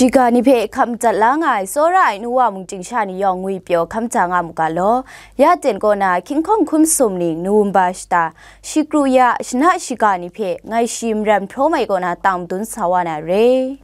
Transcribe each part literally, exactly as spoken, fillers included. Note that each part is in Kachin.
Shiga ni hpe hkap madat la nga ai tsawra ai nu wa mungchying sha ni yawng ngwi pyaw hkam ja nga mu ga law. Ya ten kaw na hkying hkawng hkun sum ning November shata, shikru ya, shana shiga ni hpe ngai shi maram hpraw mai kaw na tang madun sa wa na re.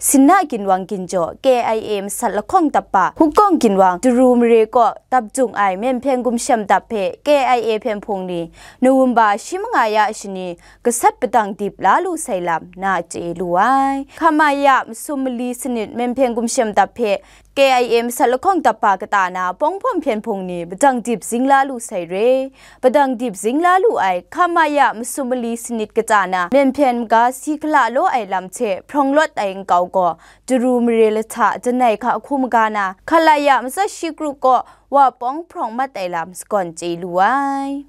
Sinna ginwang ginjaw K I A masat lahkawng dap pa Hukawng ginwang Daru mare kaw dap jung ai Myenhpyen Gumshem dap hpe K I A hpyen hpung ni November shi manga ya shani gasat padang dip la lu sai lam na chye lu ai. Hkama ya masum mali sanit Myenhpyen Gumshem dap hpe K I A masat lahkawng dap pa kata na pawng hpawm hpyen hpung ni padang dip zing la lu sai re. Padang dip zing la lu ai, hkama ya masum mali sanit kata na, Myenhpyen maga si hkala law ai lam hte hprawng lawt ai nkau gaw, Daru mare lahta janai hka hku maga na, hkala ya matsat shi kru kaw, wa pawng hprawng mat ai lam sagawn chye lu ai.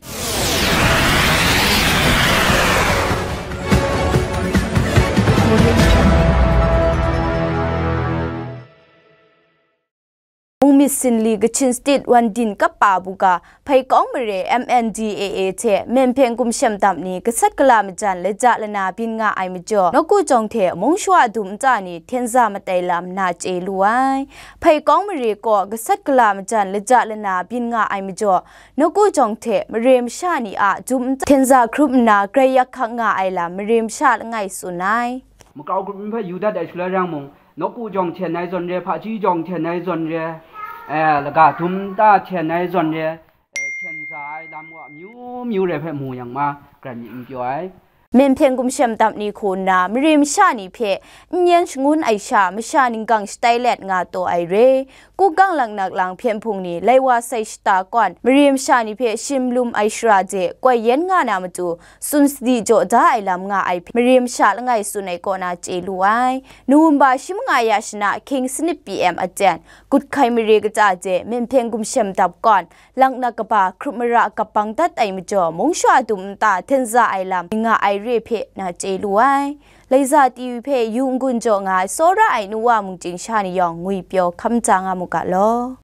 Mungmyit Sinli Kachin State Wandin Kap Pa Buga, Hpaikawng Mare M N D A A hte Myenhpyen Gumshem dap ni gasat gala majan laja lana byin nga ai majaw, nawku jawng hte mung shawa dum nta ni hten za mat ai lam na chye lu ai. Hpaikawng Mare kaw gasat gala majan laja lana byin nga ai majaw, nawku jawng hte mare masha ni a dum nta hten za hkrup nna grai yak hkak nga ai lam mare masha langai tsun ai. Makau grup ni hpe yu dat ai shaloi rang mung, nawku jawng hten ai zawn re, hpaji jawng hten ai zawn re, eh, laga dum nta hten ai zawn re, eh, hten za ai lam wa amyu myu re hpe mu yang ma, grai myit n pyaw ai. Myenhpyen Gumshem dap ni hku nna mare masha ni hpe n yan shangun ai sha, masha ninggang shatai let nga taw ai re. Kukang laknak lang hpyen hpung ni lai wa sai shata kawn, mare masha ni hpe shim lum ai shara de koi yen nga na matu, tsun sadi jaw da ai lam nga ai hpe mare masha langai tsun ai kaw na chye lu ai. November shi manga ya shana hkying sanit P M aten, Guthkai mare kata de Myenhpyen Gumshem dap kawn, laknak kaba hkrup mara kap bang dat ai majaw, mung shawa dum nta hten za ai lam nga ai re hpe na chye lu ai. Laiza T V hpe yu n-gun jaw nga ai tsawra ai nu wa mungchying sha ni yawng ngwi pyaw hkam ja nga mu ga law.